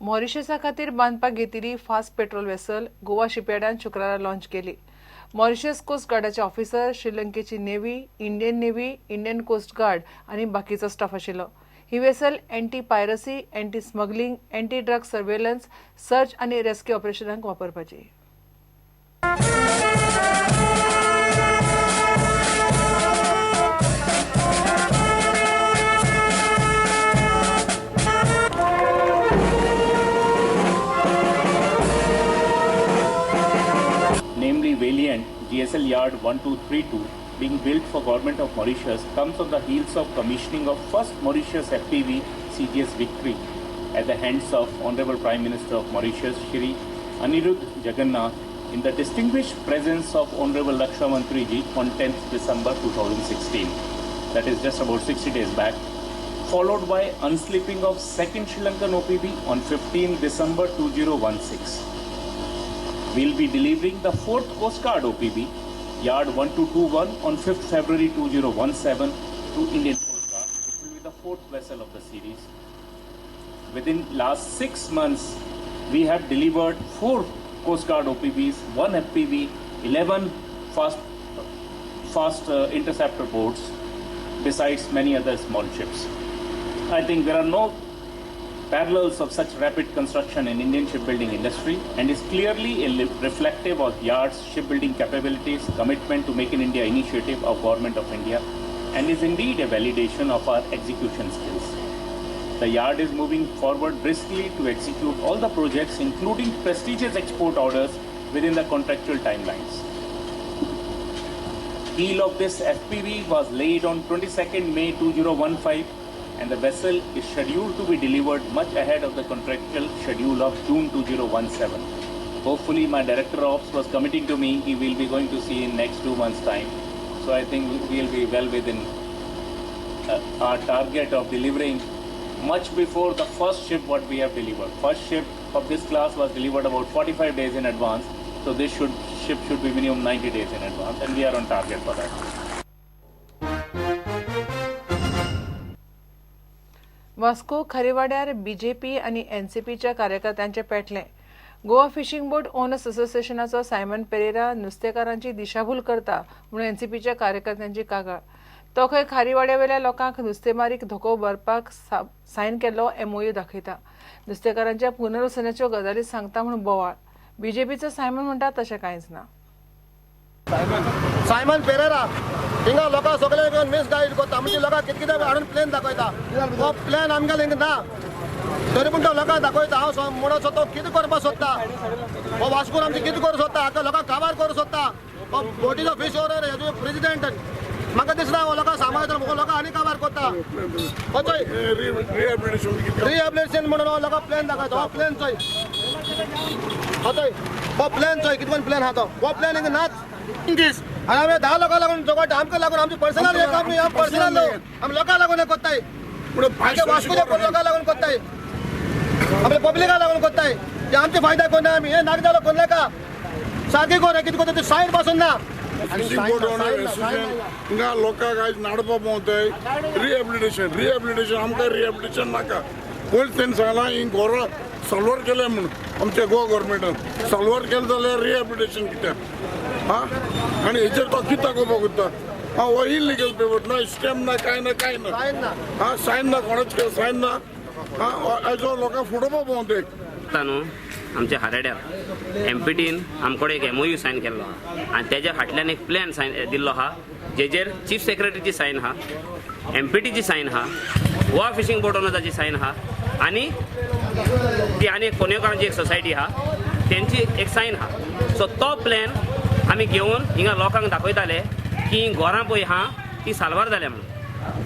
मॉरिशसा खातीर बांदपाक घेतिल्ली फास्ट पेट्रोल वेसल गोवा शिपयार्डान शुक्रारा लॉन्च केली. मॉरिशस कोस्ट गार्डाचे ऑफिसर, श्रीलंकेची navy, Indian navy, Indian coast guard आनी बाकीचो स्टाफ आशिल्लो. ही vessel anti piracy, anti smuggling, anti drug surveillance, search आनी rescue ऑपरेशनाक वापरपाची. Namely Valiant GSL Yard 1232 being built for Government of Mauritius comes on the heels of commissioning of first Mauritius FPV CGS Victory at the hands of Honorable Prime Minister of Mauritius Shri Anirudh Jagannath in the distinguished presence of Honorable Raksha Mantri Ji on 10th December 2016. That is just about 60 days back, followed by unslipping of second Sri Lankan OPB on 15 December 2016. We'll be delivering the fourth Coast Guard OPB, Yard 1221 on 5th February 2017 to Indian Coast Guard, which will be the fourth vessel of the series. Within last 6 months, we have delivered 4 Coast Guard OPBs, 1 FPV, 11 fast interceptor boats, besides many other small ships. I think there are no parallels of such rapid construction in Indian shipbuilding industry and is clearly a reflective of Yard's shipbuilding capabilities, commitment to Make in India initiative of Government of India, and is indeed a validation of our execution skills. The Yard is moving forward briskly to execute all the projects, including prestigious export orders within the contractual timelines. Keel of this FPV was laid on 22nd May 2015, and the vessel is scheduled to be delivered much ahead of the contractual schedule of June 2017. Hopefully, my Director of Ops was committing to me, he will be going to see in next 2 months' time. So I think we will be well within our target of delivering much before the first ship what we have delivered. First ship of this class was delivered about 45 days in advance. So this ship should be minimum 90 days in advance, and we are on target for that. Vasco खारीवाड्यार BJP आनी एनसीपीच्या कार्यकर्त्यांचे पेटले. Goa fishing बोट owners असोसिएशनाचो Simon Pereira नुस्तेकारांची दिशाभूल करता म्हणून एनसीपीच्या कार्यकर्त्यांची कागाळ. तो खंय खारीवाड्यावेल्या लोकांक नुस्तेमारीक धोको भरपाक सायन केल्लो एमओयू दाखयता. नुस्तेकारांच्या पुनर्वसनाच्यो गजाली सांगता म्हूण बोवाळ. बीजेपीचो सायमन म्हणटा तशें कांयच ना. सायमन पेरेरा हिंगा लोकां सगळे मिसगायड करता, म्हणजे लोकांक कितें कितें हाडून प्लॅन दाखयता. हो प्लॅन आमगेले हिंगा ना, तरी पूण तो लोकांक दाखयता. हांव म्हणून सोदता कितें करपाक सोदता, हो वास्कोन आमचें कितें करूंक सोदता, आतां लोकांक काबार करूंक सोदता. हो बोटीचो फीश ओनर हेजो प्रेजिडेंट म्हाका दिसना हो लोकांक सांबाळटा, म्हाका लोकांक आनी काबार करता. हो चोय रिहेबिलिटेशन म्हणून हो लोकांक प्लॅन दाखयता. हो प्लॅन चोय, हो चोय, हो प्लॅन चोय, कितें प्लॅन आहा तो, हो प्लॅन हिंगा नाच. आनी आमी 10 लोकां लागून झगडटा, आमकां लागून आमचे पर्सनल हे काम न्ही, आमी पर्सनल न्हू, आमी लोकां लागून हें कोत्ताय. आमच्या वास्कोच्या लोकां लागून कोत्ताय, आपल्या पब्लिका लागून कोत्ताय. ते आमचे फायदा कोण आमी हे नाक जालो कोण नाका सारकें कोण कितें कोत्ता ते सायन पासून ना. हिंगा लोकांक आयज नाडपा भोंवताय. रिहेबिलिटेशन रिहेबिलिटेशन आमकां रिहेबिलिटेशन नाका. पयलीं तेणें सांगलां ही घरां साल्वार केलें म्हणून आमच्या गोवा गव्हर्मेंटान साल्वार केलें जाल्यार रिहेबिलिटेशन कित्याक? हा आनी हेचेर तो कितें दाखोवपाक सोदता? हा हो इलिगल पेपर ना, स्टॅम्प ना, कांय ना, कांय ना, हा सायन ना, कोणाच सायन ना. हा आयजो लोकांक फुडोवपाक भोंवताय. न्हू आमच्या हारेड्यार एमपीटीन आमकडे एक एमओयू सायन केल्लो आहा आनी तेज्या फाटल्यान एक प्लॅन सायन दिल्लो आहा जेजेर चीफ सेक्रेटरीची सायन आहा, एमपीटीची सायन आहा, गोवा फिशींग बोट ओनर्साची सायन आहा आनी ती आनी एक कोनेकारांची एक सोसायटी आहा तेंची एक सायन आहा. सो तो प्लॅन आमी घेवन हिंगा लोकांक दाखयताले की घरां पळय आहा ती साल्वार जाल्या म्हणून.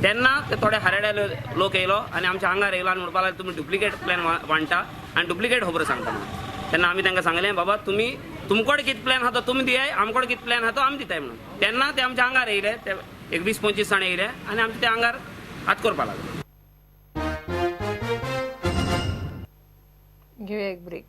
तेन्ना ते थोडे हारेड्या लोक येयलो आनी आमच्या आंगार येयलो आनी म्हणपाक लागले तुमी डुप्लिकेट प्लॅन वांट्टा आनी डुप्लिकेट खबरो सांगता म्हणून. तेन्ना आमी तांकां सांगलें बाबा तुमी तुमकडे कितें प्लॅन आहा तो तुमी दियाय, आमकडे कितें प्लॅन आहा तो आमी दिताय म्हणून. तेन्ना ते आमच्या आंगार येयले, ते एक 20-25 जाण येयले आनी आमच्या ते आंगार हात करपाक लागले. घेवया एक ब्रेक.